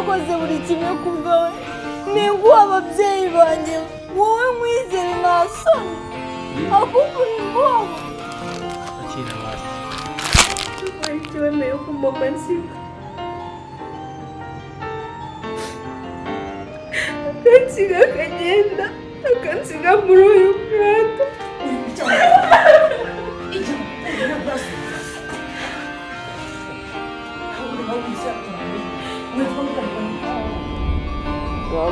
Nakoze buri kimwe ku bwawe, nenguha ababyeyi banjye, wowe nkwizere, nta soni, ahubwo ni wowe. Akira basi. Wahise wemeye ko mama ansiga, akansiga akagenda, akansiga muri uyu muhanda.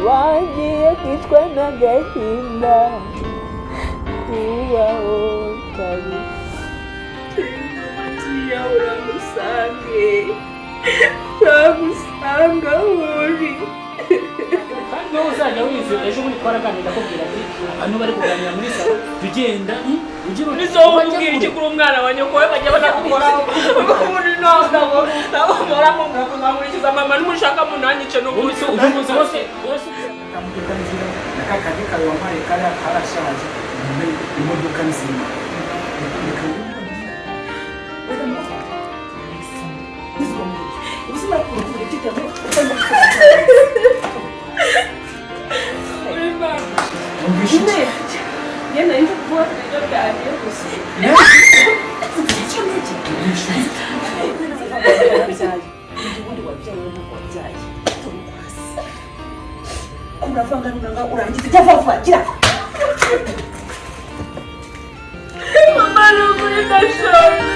Bagiye kwicwa n'agahinda, kubaho kabisa. Ngiye, uramusange, uragusanga aho uri. Kandi wowe uzajya wizera. Ejo bundi twaraganira, akubwira ati abantu bari kuganira muri salo, jya ugenda ugira uti Nizo wowe ubwira iki kuri umwana wa nyoko we bajya banagukoraho ubundi? Ntabwo ntabwo mpora mubwira ko nzamurikiza mama, nimushaka munanyice n'ubundi. Ubu se uyu munsi wose wose. Imodoka nzima na ka kandi kawe wampaye kariya karashaje, mbe imodoka nzima. Reka. Numvise iki? Njye nari nzi kuvuga ku biryo byanjye gusa. Numvise iki? Ubundi wabyaye ntabwo wabyaye uravanga nunanga urangiza ijya vuba vuba gira. Mama, ni ukuri ndashonje.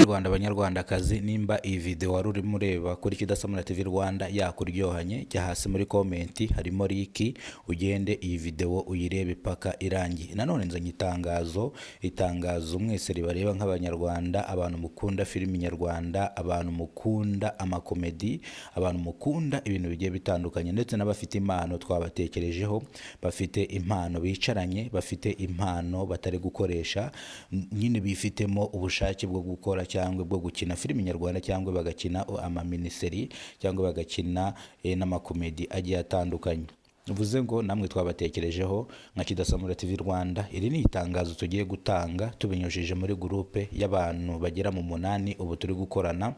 Rwanda, Abanyarwandakazi, nimba iyi video wari urimo ureba kuri Kidasamura TV Rwanda yakuryohanye, jya hasi muri comment harimo link, ugende iyi video uyirebe paka irangiye. Nanone nzanye itangazo, itangazo mwese ribareba nk'Abanyarwanda, abantu mukunda filimi nyarwanda, abantu mukunda amakomedi, abantu mukunda ibintu bigiye bitandukanye, ndetse n'abafite impano. Twabatekerejeho, bafite impano bicaranye, bafite impano batari gukoresha nyine, bifitemo ubushake bwo gukora cyangwa bwo gukina filimi nyarwanda, cyangwa bagakina amaminiseri, cyangwa bagakina n'amakomedi agiye atandukanye. Bivuze ngo namwe twabatekerejeho nka Kidasamura TV Rwanda. Iri ni itangazo tugiye gutanga tubinyujije muri groupe y'abantu bagera mu 8 ubu turi gukorana.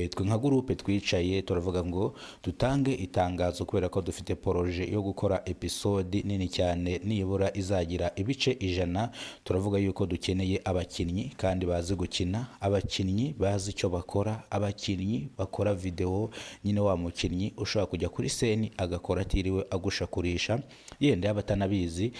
Twe nka groupe twicaye turavuga ngo dutange itangazo kubera ko dufite projet yo gukora episode nini cyane, nibura izagira ibice 100. Turavuga yuko dukeneye abakinnyi kandi bazi gukina, abakinnyi bazi icyo bakora, abakinnyi bakora video nyine, wa mukinnyi ushobora kujya kuri scene agakora atiriwe agushakurisha, yenda yaba atanabizi,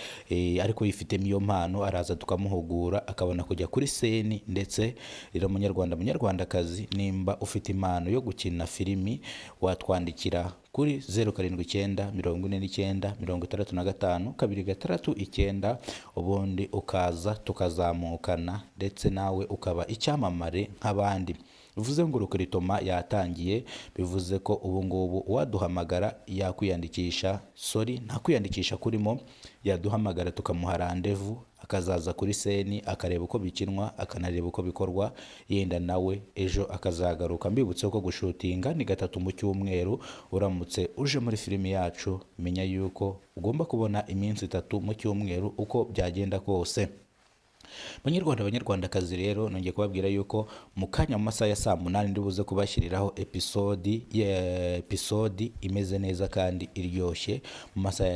ariko yifitemo iyo mpano, araza tukamuhugura akabona kujya kuri scene. Ndetse rero Munyarwanda, Munyarwandakazi, nimba ufite impano yo gukina filimi, watwandikira kuri 0794965269, ubundi ukaza tukazamukana, ndetse nawe ukaba icyamamare nk'abandi. Bivuze ngo recrutement yatangiye, bivuze ko ubu ngubu uwaduhamagara yakwiyandikisha, sorry, nta kwiyandikisha kurimo, yaduhamagara tukamuha rendez-vous, akazaza kuri scene akareba uko bikinwa, akanareba uko bikorwa, yenda nawe ejo akazagaruka. Mbibutse ko gushutinga ni gatatu mu cyumweru. Uramutse uje muri filimi yacu, menya yuko ugomba kubona iminsi 3 mu cyumweru uko byagenda kose. Banyarwanda, Banyarwandakazi, rero nongeye kubabwira yuko mu kanya, mu masaha ya saa 8, ndi buze kubashyiriraho episode imeze neza kandi iryoshye. Mu masaha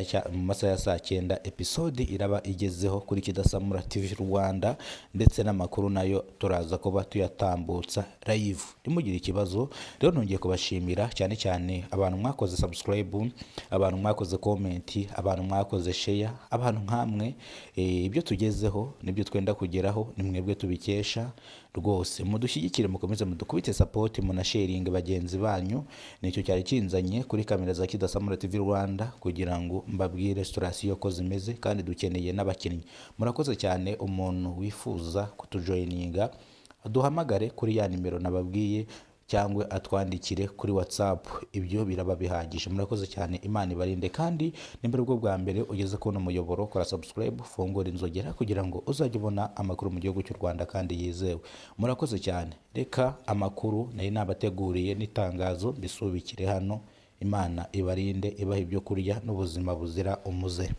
ya saa 9 episode iraba igezeho kuri Kidasamura TV Rwanda, ndetse n'amakuru nayo turaza kuba tuyatambutsa live, ntimugire ikibazo. Rero nongeye kubashimira cyane cyane abantu mwakoze subscribe, abantu mwakoze comment, abantu mwakoze share, abantu nkamwe, ibyo tugezeho nibyo twenda kugeraho ni mwebwe tubikesha. Rwose mudushyigikire, mukomeze mudukubite support, munasharinge bagenzi banyu. Nicyo cyari kinzanye kuri kamera za Kidasamura TV Rwanda, kugira ngo mbabwire situation ko zimeze, kandi dukeneye n'abakinnyi. Murakoze cyane. Umuntu wifuza kutujoininga duhamagare kuri ya nimero nababwiye, cyangwa atwandikire kuri WhatsApp, ibyo biraba bihagije. Murakoze cyane, Imana ibarinde. Kandi nimba aribwo bwa mbere ugeze kubona umuyoboro, kora subscribe, fungura inzogera kugira ngo uzajye ubona amakuru mu gihugu cy'u Rwanda kandi yizewe. Murakoze cyane. Reka amakuru nari nabateguriye n'itangazo mbisubikire hano. Imana ibarinde, ibaha ibyo kurya n'ubuzima buzira umuze.